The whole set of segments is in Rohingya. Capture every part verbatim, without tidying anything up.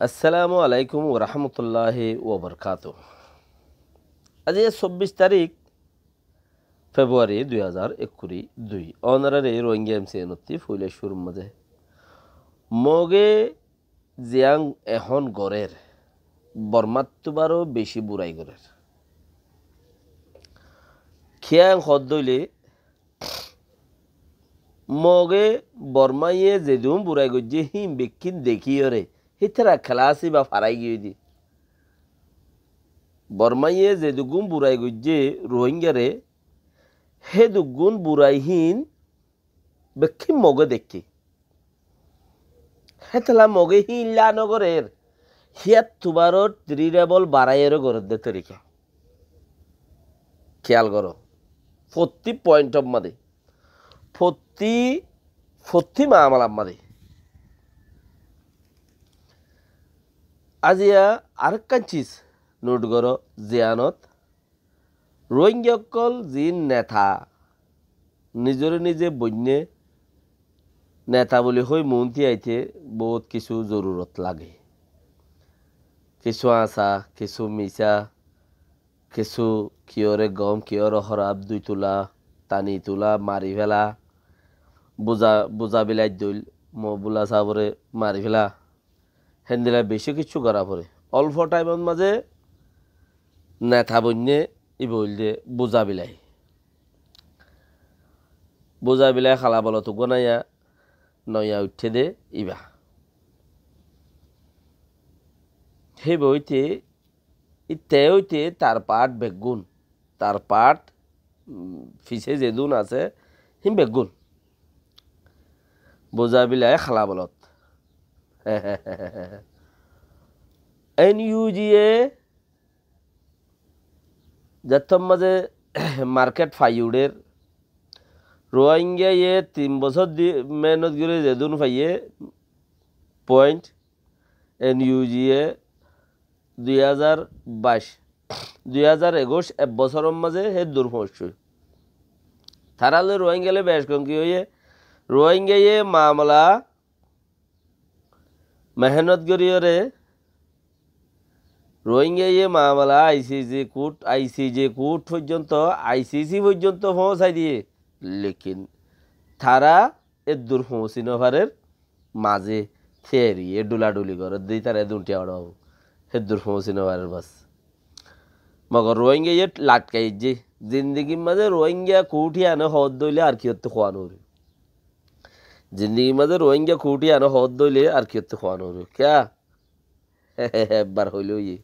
Assalamu alaikum warahmatulláhi wabarakátuhu. Aijja sobbic tarík Februari dui házar ekkuri dui. Ónorare Rohingya M C N ottú foila cúrur mazé Moge ziyán ehón gorér, Bormáttu baró beci burai gorér. Kiyá hoódde óile, Moge Bormáye zedún burai goijjé híin bekkín dekíyore, hítara kelas íba farai giyói de. Bormáye zeduggún burai goijjé Rohingyare, héduggún burai híin bekkín Moge deikké. Hétolla Moge híin lá nogorér, híyattu baró tiri debol baráiyore gorédde torika. Kiyal goró. Fottí pointor mazé, fottí, fottí maamalar mazé. Aijja arekkán cis not goró, ziyánot Rohingya ókkol ziín neta, nizoré nize boinné neta buli hoi muúnti aite bout kissú zorurot lage. Kissú añsa, kissú misá, kissú kiyóre gom, kiyóre hóraf, dui tula, tani tula, mari féla, buza, buza bilai dóil, Mohibullah sábore mari féla. Héndilla beci kissú gorá foré. Olfo thaimor mazé neta boinné íba óilde buza bilai. Buza bilai hála bolot uggúa naiya noiya uiththé dé íba. Híba óite, íte óite tar paáth beggún, tar paáth, um, fisé zedún asé, híin beggún. Buza bilai hála bolot. N U G A zettót mazé market fai uçér, Rohingyaye tin bosór di mehénot gorí zedún faiyé point, N U G A dui házar baic, dui házar ekuic, ek bosóror mazé héddur foóñiccé. Tará loi Rohingya loi bec kon ki óiye, Rohingyaye mamala mehénot goríyore, Rohingyaye mamala I C J court, I C J court foijjonto, I C C foijjonto foóñsai diyé. Lekin tará eddur foóñsi nofarér, mazé théri, e dhuladhuli gorédde, tará edún thiañ uçábo. Héddur foóñsi nofarér bas. Mogor Rohingyaye latkai aijjé. Zindigir mazé Rohingya kuthi ane hoódde óile ar kiyóttu hoó noforé. Zindigir mazé Rohingya kuthi ane hoódde óile ar kiyóttu hoó noforé. Kiyá? Ebbar hoilé óiye.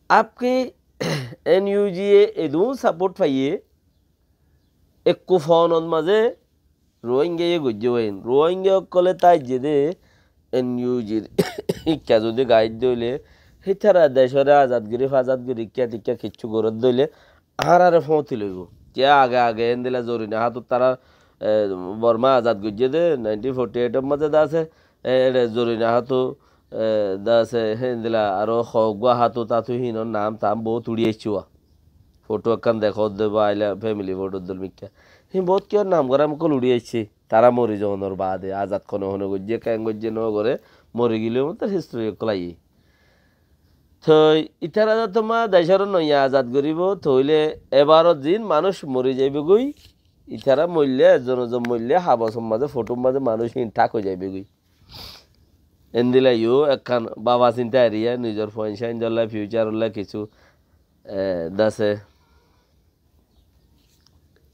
Apke N U G A edún support faiyé, ekku fonot mazé Rohingyaye goijjé báin. Rohingya ókkole táijje dé N U G r ikká zodi gaidde óile, hítara decóre azad gorí, fazad gorí, ikká tikká kiccú gorédde óile, añáráre foóñti loibó. Kiyá age age héndilla zorina hátu tará, e, Borma azad goijjé dé, nineteen forty eight or mazé dé asé, e, ére zorina hátu, e, dé asé, héndilla aró hoggúa hátu tátu híinor nam tam bout uçí aiccé wa. Foto ekkán dekó dé ba aila family foto dol mikká. Híin bout kiyór nam gorá mokkol uçí aiccé. Tará mori zonor baade azad hone hone goijjé, keén goijjé no goré, mori gilé mottor history ókkol aiyé. Toi ítara zettót mazé decóre noiya azad goríbo, toile ebarot ziín manúic mori zaibogói, ítara moille, ezzon ezzon moille, habosor mazé, fotor mazé manúic híin thák ói zaibogói. Endilla yó ekkán bába sinta eriya, nizor fuain sáindolla, future olla kissú, e, dase.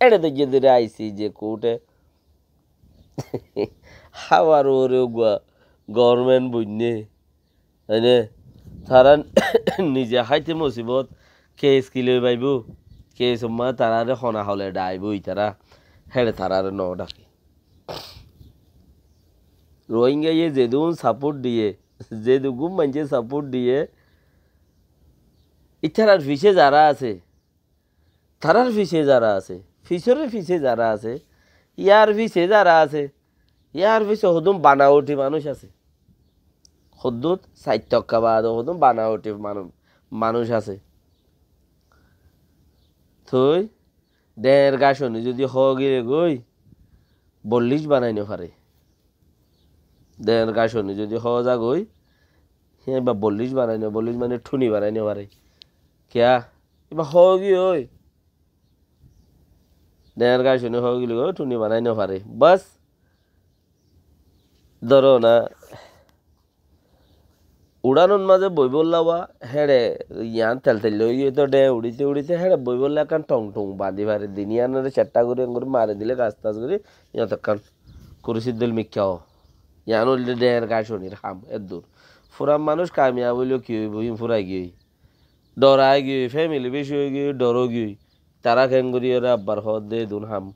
Éçe dóijje dóre I C J court e háwar uore uggúa government boinné, óine? Tará nize háite musibot, case ki loi baibo? Case omma tarare hona hole dhaibo itara, héçe tarare no dhake. Rohingyaye zedún support diye, zeduggún maince support diye, itarar fice zara asé, tarár fice zara asé, fisóre fice zara asé, yar fice zara asé, yar fice hodún banawoti manúic asé. Hoddút sair tokka baade hodún banawoti manu-, manúic asé. Toi dheer gaconi zodi hoó gile goi, bollic banai no fare. Dheer gaconi zodi hoó za goi, Híyan íba bollic banai no, bollic mane thuni banai no fare. Kiyá? Íba hoógi ói. Dheñr gáconi hoógi loi ói thuni banai no fare. Bas. Dóro na, uçánor mazé boibólla wa, héçe yián teltel ói giyói to dheñ uçíte uçíte héçe boibólla ekkán thong thong bañdí fare. Din yiánoré cethtá gorí, engorí mari dile gas tas gorí, yián to ekkán kurisir dóil mikká ó. Yián óilde dheñr gáconir ham, eddur. Furan manúic kamiyab óile ki óibo, hín furai giyói. Dhorai giyói, femili beci ói giyói, dhoró giyói. Tará keéngorí ore abbar hoódde edún ham.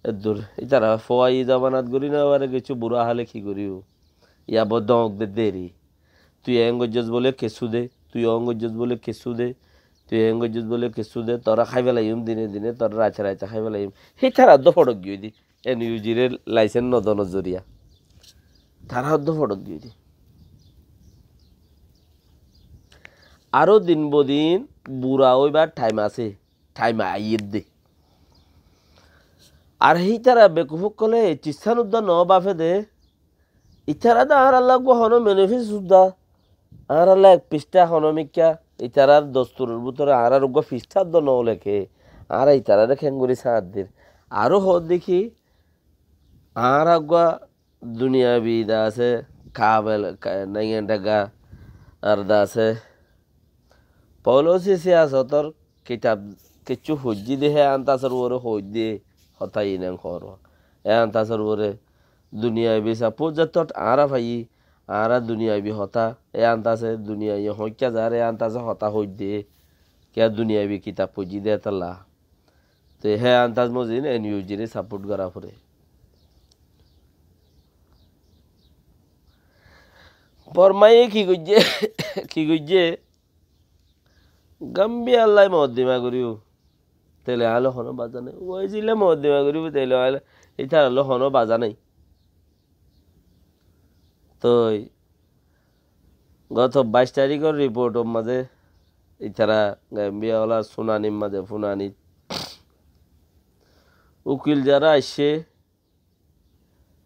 Eddur, ítara fua e zamanat gorí no fare, kessú burá hále ki goríbo? Yá bo dhoóñk de deri. Tui eén goijjós bóle kessú de, tui eén goijjós bóle kessú de, tui eén goijjós bóle kessú de, toré hái felaiyum dine dine, toré raite raite hái felaiyum. Hítara uddó foçok giyói de. En iu ji re laisens no donor zoriya. Tará uddó foçok giyói de. Aró din bodin bura óibar thaim asé, thaim aiyér de. Ar hítara bekuf ókkole e ciz san uddá no bafe de, itará de añáralla uggúa honó manifesto uddá, añáralla ek fisthá honó mikká, itarár dosturor bútore añárár uggúa fisthá uddá no leké, añára itaráre keéngorí sáñt dir. Aró hoódde ki, añára uggúa duniyabi de asé, kabel, ka-, naingan dhaka, ar de asé, policy siyasotor kitab kessú foijjí de, hé antasor uore hoóidde hotá iín en hoór. Hé antasor uore duniyabi sapót zettót añára faiyí, añára duniyabi hotá, hé antase duniyaiye hoóñikka zar, hé antase hotá hoóidde, kiyá duniyabi kitab foijjí de hétolla. Te hé antas mozin en iu ji re sapót gora fore. Bormaye ki goijjé, ki goijjé? Gambiyalla moddima goríbo, tele añálla honó baza nái. Uaizilla moddima goríbo, tele añálla, itaralla honó baza nái. Toi goto baic tarikor riportor mazé itara Gambiya ola sunanir mazé, funanit ukil zara aiccé,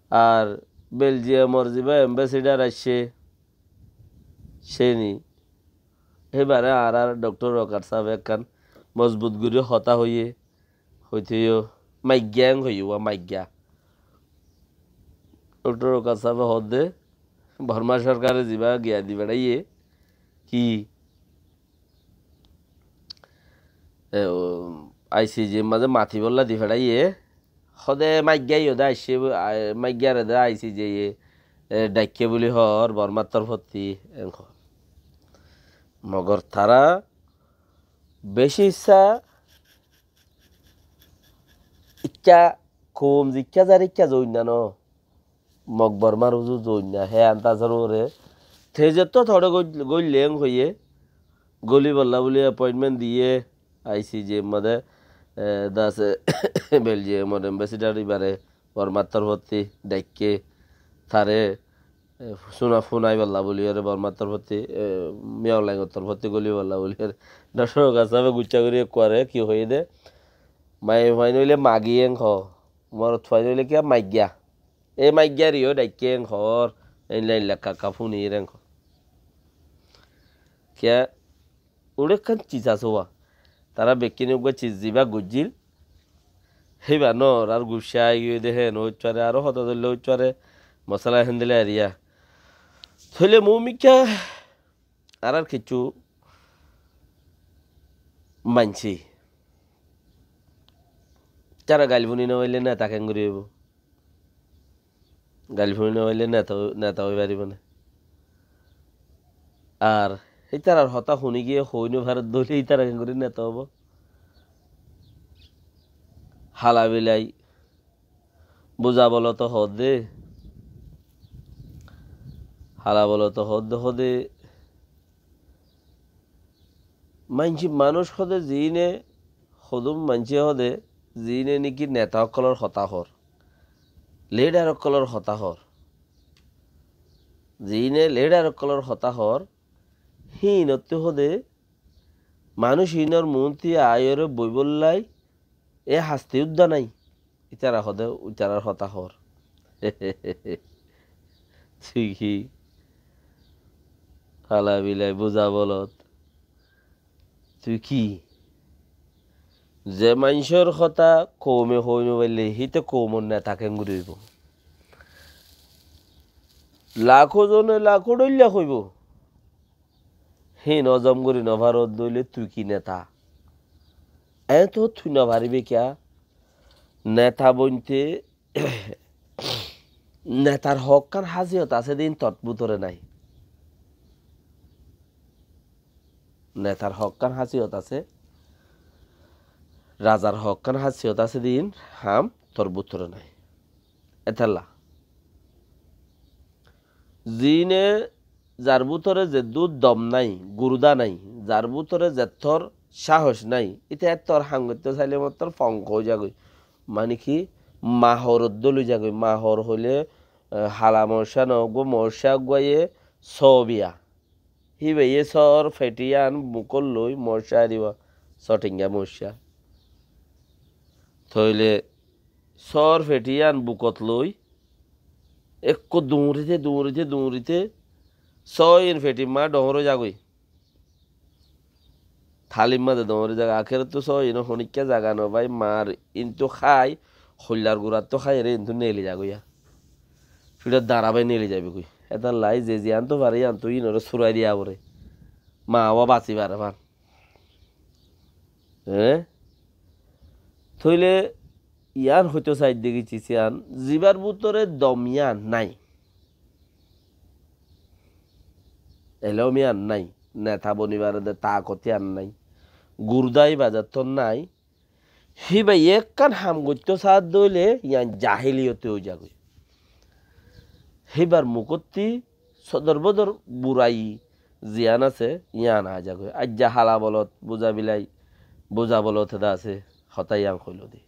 ar Beljiyamor ziba embassador aiccé, céni, híbare añárar doktor Rokar sábe ekkán mozbut gorí hotá hoiyé, hoité yó maigga en hoiyé, uá maigga. Doktor Rokar sábe hoódde, Borma sorkare ziba giya di feçáiye, ki e, o, I C J mazé matibolla di feçáiye, hode maigga iyó de aiccé, a, maiggare de I C J ye, e, dhaikké buli hoór, Bormar torfotti, en hoór. Mogor tará beci issá ikká koum zikká zar ikká zoinna no. Mok Bormar uzu zoinna, hé antasor uore. Te zettót hoçé goi-, goille en hoiyé, golibolla buli appointment diyé, I C J mazé, e, dase Beljiyamor embassador ibare Bormar torfotti dhaikké, tare, e, suna funaibolla buli ore Bormar torfotti, e, Miyaung Laingor torfotti golibolla buli ore. Doktor Rokar sábe guccá gorí ekkuare ki hoiyé de, maiyafuain óile magi en hoó, morotfuain óile kiyá maigga. E maiggareyó dhaikké en hoór, einla einla kakka funir en hoór. Kiyá, uçé ekkán ciz asé uá. Tará bekkúne uggúa ciz ziba goijjíl, híba no, ar guccá aigiyói de hé no óit fare, aró hotá dóilla óit fare, mosala héndilla eriya. Tóile mumikká añárar kessú maincé, tará gail funi no faille neta keéngorí óibo? Gail funi no faille neta, neta ói faribó né? Ar ítarar hotá funi giyé hoói no faredde óile ítara keéngorí neta óibo? Hala bilai Buza bolo to hoódde, hala bolo to hoódde, hoódde, maincé manúic hoódde ziíne, hodún maincé hoódde ziíne néki neta ókkolór hotá hoór, lidhar ókkolór hotá hoór, ziíne lidhar ókkolór hotá hoór, híinottú hoódde manúic híinor muúntu aiyóre boibóllai e hasti údda nái. Ítara hoódde, ítarar hotá hoór. Tui ki? Hala bilai buza bolot. Tui ki? Ze maincór hotá koume hoi no faille, híte koumor neta kengori óibo? Lakó zone lakó dhoilla hoibo. Hín ozom gori no faros dóile tui ki neta? Eto tui no faribi kiya? Neta bointe netar hokkán hásiyot asé de ín tor bútore nai. Netar hokkán hásiyot asé, razar hokkán hásiyot asé de ín ham tor bútore nai. Etalla. Zine zar bútore zeddúr dom nai, gurda nai, zar bútore zettór sáhos nai, íte ettór ham goittó saile mottor fonko ói zagói. Mani ki, mahor uddól ói zagói. Mahor hoile, eh, hala moccá no, uggúa moccá uggúaye sóbiya. Híbaye sóor feti yían bukót loi moccá ariba, sótinga moccá. Tóile sóor feti yían bukót loi ekko duñrite, duñrite, duñrite sóoyin fetir ma dhoóñr ói zagói. Thalir maze dhoóñr ói zagói. Akérottú sóoyine honikka zaga no fai, mar intu hái, hoillar gurattú hái, ere intu neli zagói ya. Fiçor dañra bai neli zaibogói. Hétalla ze ziyántu fare yíantu yínoré surai diya fore. Ma wa basi fare fán. Eé? Tóile yían hoitó saidde ki cis yían, zibar bútore dom yían nai. Elóm yían nai. Neta bonibar de takot yían nai. Gurda íba zettór nai. Híba ekkán ham goittó saádde óile yían jahiliyot ói zagói. Híbar mukótti sodor bodor burai ziyán asé, yían aái zagói. Aijja hala bolot, buza bilai, buza bolot eda asé, hotá yían hoiló de.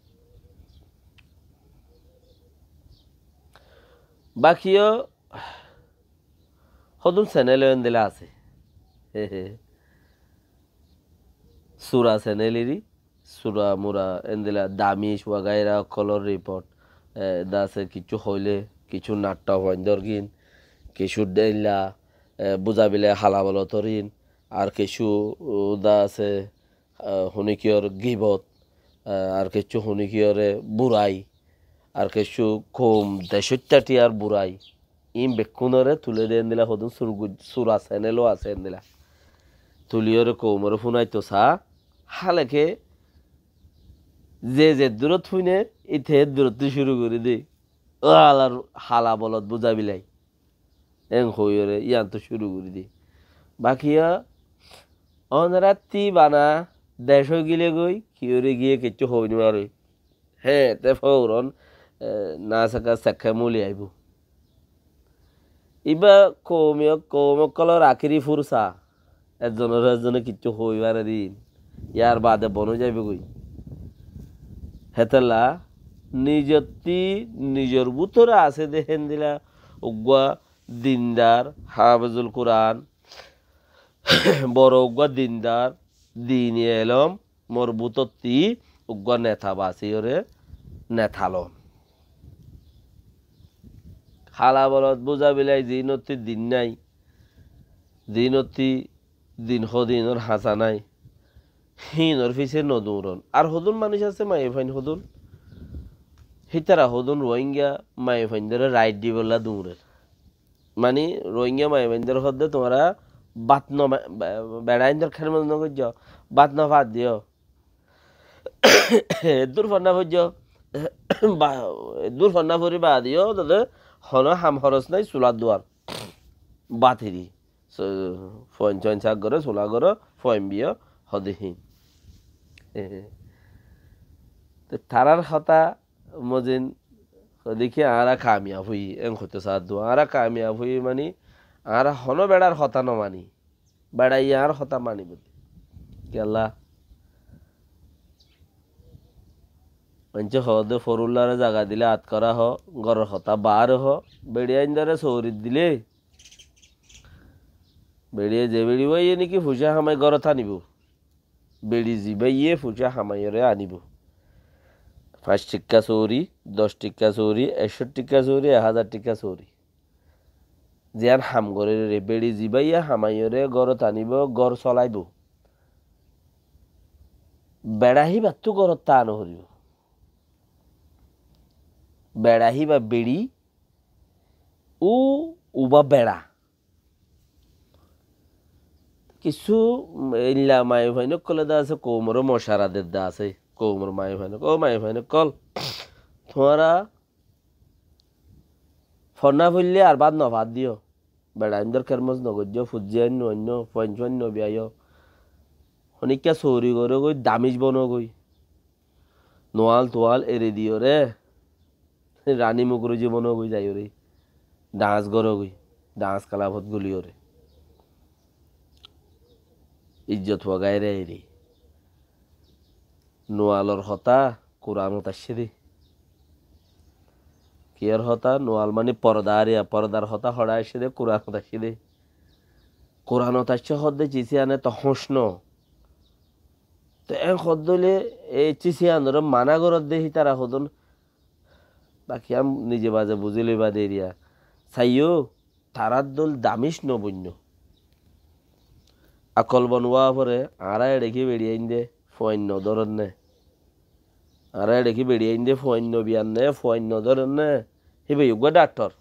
Bakiyó hodún senel endila asé. Sura senel eri, sura mura endila damic wagaira ókkolor ripot, eh, da asé kissú hoile, kissú natta fuaindor gin, kissú dheilla, eh, buza bilai hala bolotor gin, ar kissú, uh, da asé, eh, honikiyor gibot, eh, ar kissú honikiyore burai, ar kissú koum decóitta tiyar burai. Ín bekkúnore tulé de endila hodún sur-, sura senel ó asé endila. Tuliyóre koumoré fúnaito saá, háleke ze zeddúrot fúne, íte eddúrottu cúru gorí de. Ó halar hala bolot buza bilai. Eén hoiyóre yíantu cúru gorí de. Bakiya, ónorattí bana dec ói gile goi, kiyóre giyé kessú hoi no fare. Hé, te fouron, eh, na saka sekka muli aibó. Ibá koum, koum ókkolor akéri fursa. Ezzonor ezzone kessú hoi fare de. Yar bade bon ói zaibo goi. Hétalla nizottí, nizor bútore asé de héndila uggúa dindar, hafezul Kuran, boro uggúa dindar, dini elóm, mor bútottí uggúa neta basiyóre neta lon. Hala bolot buza bilai zinottí din nai, zinottí din hodinor hañsa nai, hínor fisé no duñron. Ar hodún manúic asé maiyafuain hodún, hítara hodún Rohingya maiyafuaindóre rait dibolla duñrer. Mani, Rohingya maiyafuaindóre hoódde, tuáñra bát no ma-, be-, beçaindór khédmot no goijjó, bát no fat diyó. Eddúr fonná foijjó, ba-, eddúr fonná fori baade yó, dede, hono ham horos nai, sulat duar. Bát hiri. So, fuain suain sak goró, sula goró, fuain biyó, hode hín. Te tarár hotá mozin, hode ki añára kamiyab óiyi, en hoitó saáddu. Añára kamiyab óiyi mani, añára hono beçar hotá no mani. Beçaiye añár hotá manibo de. Kiyólla? Maincé hoó de forulláre zaga dile atkara hoó, góror hotá baáre hoó. Beçiyaindóre sourit dile, beçiye ze beçi báiye niki fuicá hamai górot anibo. Beçi zibáye fuicá hamaiyóre anibo. Fañs thikka souri, doc thikka souri, ekcó thikka souri, ek házar thikka souri. Ziyán ham gorér re, beçi zibáye hamaiyóre górot aníbo, gór soláibo. Beça híbattú górot táa noforibó. Beça híba beçi, u uba beça. Kissú, mm, eilla maiyafuain ókkole de asé, koumoré mocara der de asé, koumor maiyafuain ókkol, ó maiyafuain ókkol, tuáñra fonná foillé ar bát nofaddíyo. Beça indor kermos nogoijjó, fuain no ainno, fuain fuain no biyaiyó. Honikká sóori gorógoi, damic bonógoi. Nual tual eri diyóre, Rani Mukruji bonógoi zaiyóre. Dhañs gorógoi, dhañs kelabot guliyóre. Ijjot fogaire eri. Nualor hotá Kuranot aiccé dé. Kiyór hotá? Nual mani porda ariya, pordar hotá hoçé aiccé dé, Kuranot aiccé dé. Kuranot aiccé hoódde cisiyane to hóñc no. To en hoódde óile ei cisiyane mana goródde hítara hodún. Baki am nize baze buzí loiba deriya. Saiyó, tarár dóil damic no boinno. Akol bon ówa fore, añára eçe ki beçiyain de fuain no dórer né? Añára eçe ki beçiyain de fuain no biyan né, fuain no dórer né? Híba uggúa dhaktor.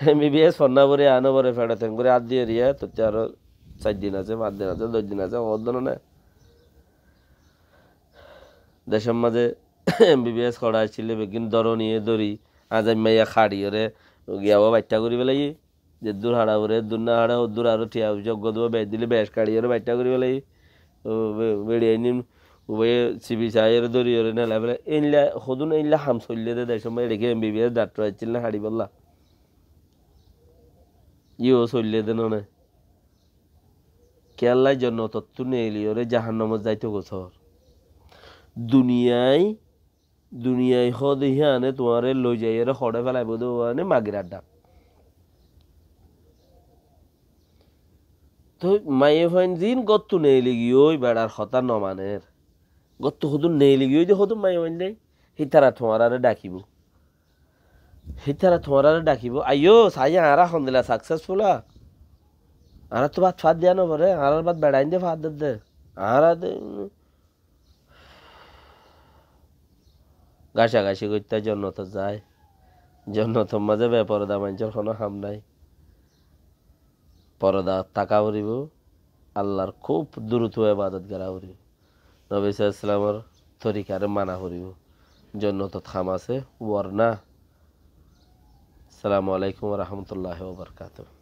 MBBS fonná fori ano fore feçe teng gorí át diyóre, totte aró sair din asé, fañs din asé, doc din asé, hoódde no né? Decór mazé MBBS hoçé accíl, beggín dóroniye dóri, azaimma ya haçiyóre, giyá ó baittá gorí félaiye. Zeddúr haça foré, eddúr no haça, óddúr aró thiañ foicá uggúa duwa bec dile bec kaçiyóre baittá gorí félaiye. Ó be-, beçiyain ubaye sibi saiyóre dóriyóre nelai félaiye. Éilla hodún éilla ham soillé dé decór mazé, eçe ki MBBS dhaktor accíl né haçibólla? Yó soillé dé no né? Kiyólla jonnotottú neeliyóre jahannamot zaito gosór. Duniyai, duniyai hoóde híane tuáñre loizaiyóre hoçé félaibo dé uáne magir adda. Toi maiyafuain zin góttu neeli giyói beçar hotá nomaner. Góttu hodún neeli giyói dé hodún maiyafuain dé. Hítara tuáñráre dhakibo. Hítara tuáñráre dhakibo. Aiyó, saiyó añára hondila successful a. Añárattú bát faddiya noforé, añárar bát beçain dé fadder dé. Añára dé, gácagáci goittá jonnotot zai. Jonnotor mazé beporda maincór honó ham nái. Porda táka foribó, Allar kúb durut ebadot gorá foribó. Nobi sallallahu alaihi wasallamor torikaré mana foribó. Jonnotot ham asé, uar na. Assalamu alaikum wa rahmatullahi wa barakatuhu.